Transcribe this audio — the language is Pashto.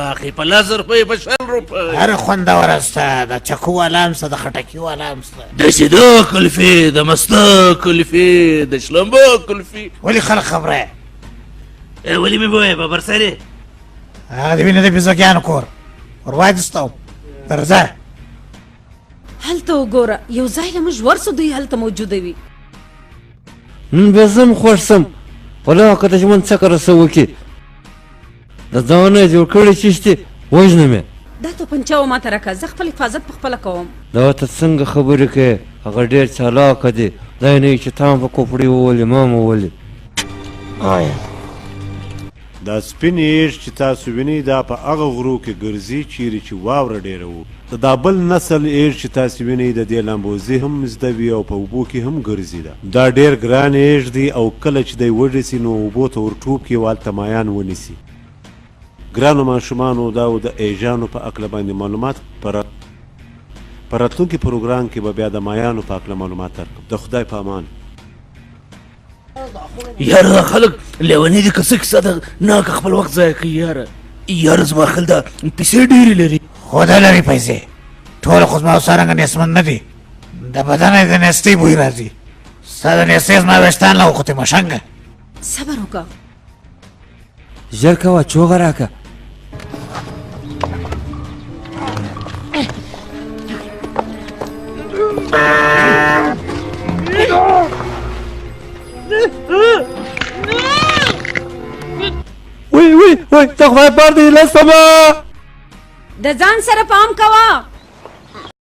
واخلي، په 10 روپۍ، په 20 روپۍ. هر خوندوره سته، د چکو والا هم سته، د خټکي والا هم سته. د شیدو کلفي، د مستو کلفي، د شلمبو کلفي. ولې خلک خبره یې؟ ولې مې بویې ببر سرې؟ هغه د وینې د بیزوګیانو کور ور وایستوم، درځه. هلته وګوره، یو ځای له موږ ورسو، دوی هلته موجوده وي. نن به زه هم خوښ سم، ولا که د ژوند څکه رسه وکړي، د ځانه یې جوړ کړی چشتي وژنم یې. دا توپنچه و ماته راکړه، زه خپل حفاظت په خپله کوم. دا ته څنګه خبرې کوې؟ هغه ډېر چالاکه دی، دا یې نه وي چې تا هم په کوپړۍ وولي، ما هم وولي. آیا دا سپین ایږ چې تاسو وینئ دا په هغه غرو کې ګرځي چیرې چې واوره ډېره وو. د دا بل نسل ایږ چې تاسو وینئ د دې لامبوزي هم زده وي او په اوبو کې هم ګرځي. ده دا ډېر ګران ایږ دی او کله چې دی وږی سي نو اوبو ته ورټوپ کړي او هلته مایان ونیسي. ګرانو ماشومانو، دا و د ایږانو په هکله باندې معلومات. په په راتلونکي پروګرام کې به بیا د مایانو په هکله معلومات درکړم. د خدای په امان. یاره دا خلک لیوني دي که څه کیسه ده؟ نه که خپل وخت ضایع کوي. یاره یاره زما خیال دا پیسې ډېرې لري. خو ده لري پیسې، ټول خو زما ستا رنګه نیستمن نه دي. د بدنه یې د نیستۍ بوی راځي. ستا د نیستۍ زما ویښتان لا وخوتې مشنګه. صبر وکړه. ژر کوه، چوغه راکه. وی وی وی، د خدای پار دی لسمه. د ځان سره پام کوه.